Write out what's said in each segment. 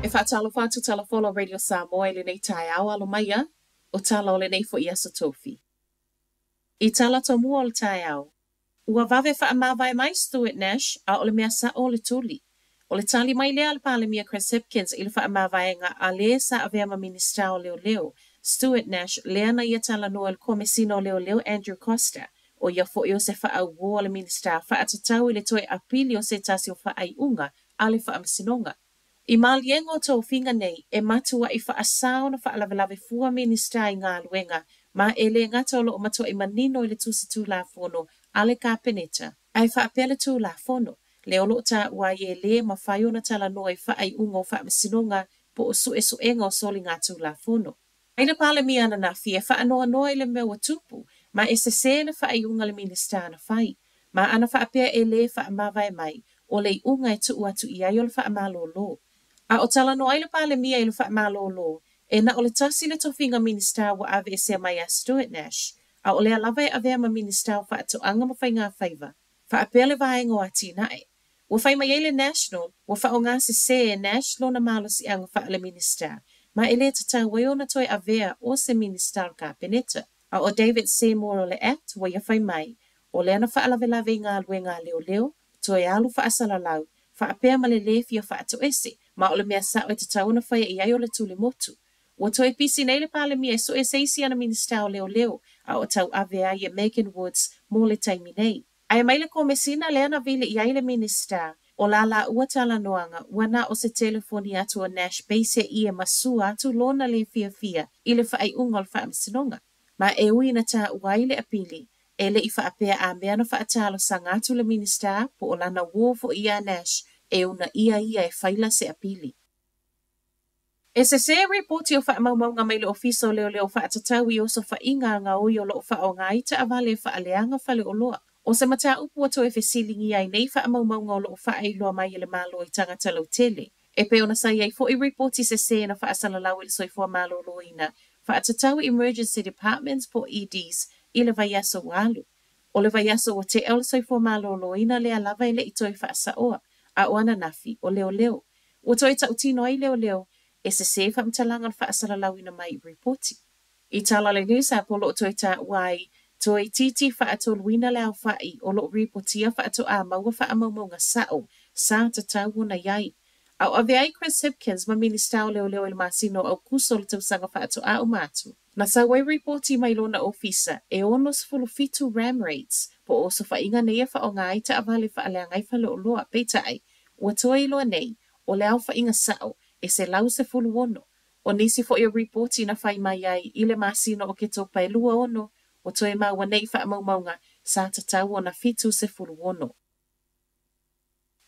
E faatalofa atu Tala Folau Radio Samoa i lenei taeao alo maia o tala o lenei fo'i Aso Tofi. I tala tomua o le taeao, ua vave faamavae mai Stuart Nash a o le mea sa'o o le tuli. O le tali mai lea a le Palemia Chris Hipkins i le faamavaega a lē sa avea ma Minisita o Leoleo, Stuart Nash, lea na ia talanoa i le Komesina o Leoleo Andrew Coster, ʻo ia fo'i o se faauō a le Minisita faatatau i le toe apili o se tasi o faaiuga a le Faamasinoga. I maliega o tofiga nei, e matua'i faasā ona faalavelave fua Minisita i galuega, ma e lē gata o lo'o matua'i manino i le tusi Tulafono a le Kapeneta, ae faapea le Tulafono, lea o lo'o taua ai e lē mafai ona talanoa i faaiuga o Faamasinoga po o suesuega o soligatulafono. Mai le Palemia ananafi e faanoanoa i le mea ua tupu, ma e sesē le faaiuga a le Minisita na fai. Ma ana faapea e lē faamavae mai, o le iuga e tuu atu i ai o le faamalōlō. A o talanoa ai le Palemia i le faamalōlō, e na o le tasi le tofiga Minisita ua aveesea mai ia Stuart Nash, a o lea lava e avea ma Minisita o Faatoaga ma Faigafaiva, faapea le Vaega o Atinae. Ua fai mai ai le National, ua faaaogasesē e Nash lona malosiaga faale-Minisita, ma e lē tatau ai ona toe avea o se Minisita o le Kapeneta. A ʻo David Seymour o le ACT ua ia fai mai, o lea na faalavelave i galuega a leoleo, toe alu faasalalau, faapea ma le lē fia faatoese, ma o le mea sa'o e tatau ona faia i ai o le tuli motu. Ua toe pisi nei le Palemia e sue se isi ana Minisita o Leoleo, a o tauave ai e Megan Woods mo le taimi nei. Ae mai le Komesina lea na vili i ai le Minisita, o la lāua talanoaga ua na o se telefoni atu o Nash peiseai e masua atu lona lē fiafia i le faaiuga o le Faamasinoga. Ma e ui ina taua ai le apili, e le i faapea a mea na faatalosaga atu le Minisita po o lana uō fo'i iā Nash e uunaia ia e faila se apili. E sesē ripoti o faamaumauga mai le Ofisa o Leoleo faatatau i osofaiga a gaoi o lo'o faaaoga ai taavale e faaleaga faleoloa. ʻO se mataupu ua toe fesiligia ai nei faamaumauga o lo'o faailoa mai e le Malo i tagata lautele. E pei ona sa i ai fo'i ripoti sesē na faasalalau e le Soifua Maloloina faatatau i Emergency Departments po o EDs i le vaiaso ua alu. ʻO le vaiaso ua te'a o le Soifua Maloloina lea lava e le i toe faasaoa, a o ananafi, o leoleo. Ua toe tautino ai leoleo e sesē faamatalaga na faasalalauina mai i ripoti. I tala a le News App o lo'o toe taua ai, toeitiiti faatoluina le aofa'i o lo'o ripotia faatoā maua faamaumauga sa'o sa tatau ona i ai. A o avea ai Chris Hipkins ma Minisita o Leoleo i le masina o Aukuso o le tausaga faatoā uma atu, na sau ai ripoti mai lona ofisa e 67 ram raids po o osofaiga nei e faaaoga ai taavale e faaleaga ai faleoloa, peitai, ua toe iloa nei, o le aofaiga sa'o e 116. ʻO nisi fo'i o ripoti na fai mai ai i le masina o Oketopa e 26, ua toe maua nei faamaumauga sa tatau ona 76.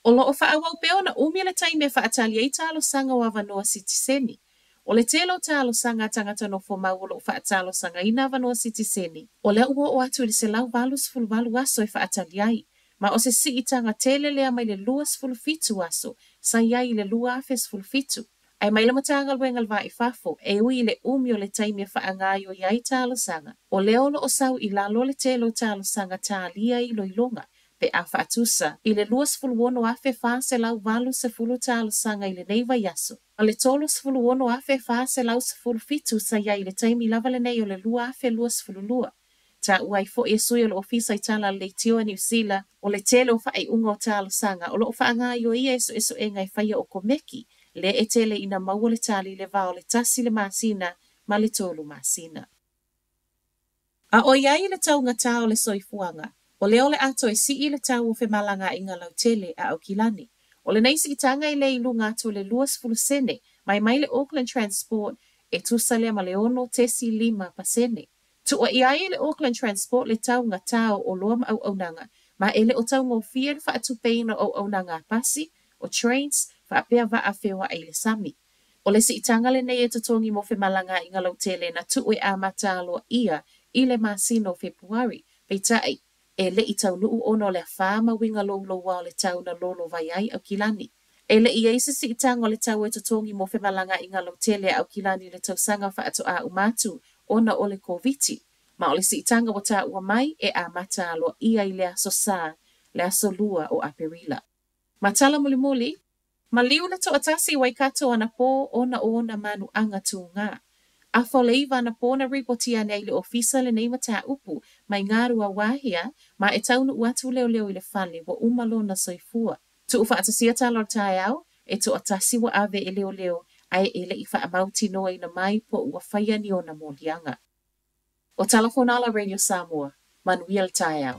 O lo'o faaauau pea ona umi le taimi e faatali ai talosaga o avanoa sitiseni. O le tele o talosaga a tagata nofomau o lo'o faatalosagaina avanoa sitiseni, o lea ua oo atu i le 188 aso e faatali ai, ma o se siitaga tele lea mai le 27 aso sa i ai i le 2017. Ae mai le Matagaluega o le Va i Fafo, e ui i le umi o le taimi e faagaoioi ai talosaga, o lea o lo'o sau i lalo le tele o talosaga talia i iloiloga, pe a faatusa i le 26,480 talosaga i lenei vaiaso, ma le 36,417 sa i ai i le taimi lava lenei o le 2022. Taua ai fo'i e sui o le Ofisa i tala a le Leitio a Niu Sila, o le tele o faaiuga o talosaga o lo'o faagaoioia e suesuega e faia o Komeki, lea e tele ina maua le tali i le va o le tasi le masina ma le tolu masina. A ʻoiai le taugatā o le soifuaga, o lea o le a toe sii le tau o femalagaaiga lautele a Aukilani. ʻO lenei siitaga e lē i luga atu o le 20 sene mai mai le Auckland Transport e tusa lea ma le 6.5%. Tuuaia ai e le Auckland Transport le taugatā o oloa ma auaunaga, ma e le o taugofie le faatupeina o auaunaga a pasi, o trains, faapea vaa feoai i le sami. O le siitaga lenei e totogi mo femalagaaiga lautele na tuu e amata aloaia i le masina o Fepuari, peitai, e le i taunuu ona o le afā ma uiga louloua o le tau na lolovai ai Aukilani. E le i i ai se siitaga o le tau e totogi mo femalagaaiga lautele a Aukilani i le tausaga faatoā uma atu ona o le Koviti, ma o le siitaga ua taua mai e amata aloaia i le Aso Sa, le aso 2 o Aperila. Ma tala mulimuli, Maliu le toatasi i Waikato anapō ona o ona manuaga tūgā. Afa o le 9 anapō na ripotia ane ai i le ofisa lenei mataupu mai Ngāruawāhia ma e taunuu atu leoleo i le fale ua uma lona soifua. Tuufaatasia tala o le taeao, e toatasi ua ave e leoleo ae e le i faamautinoaina mai po ua faia ni ona moliaga. O Tala Fonala Radio Samoa, manuia le taeao.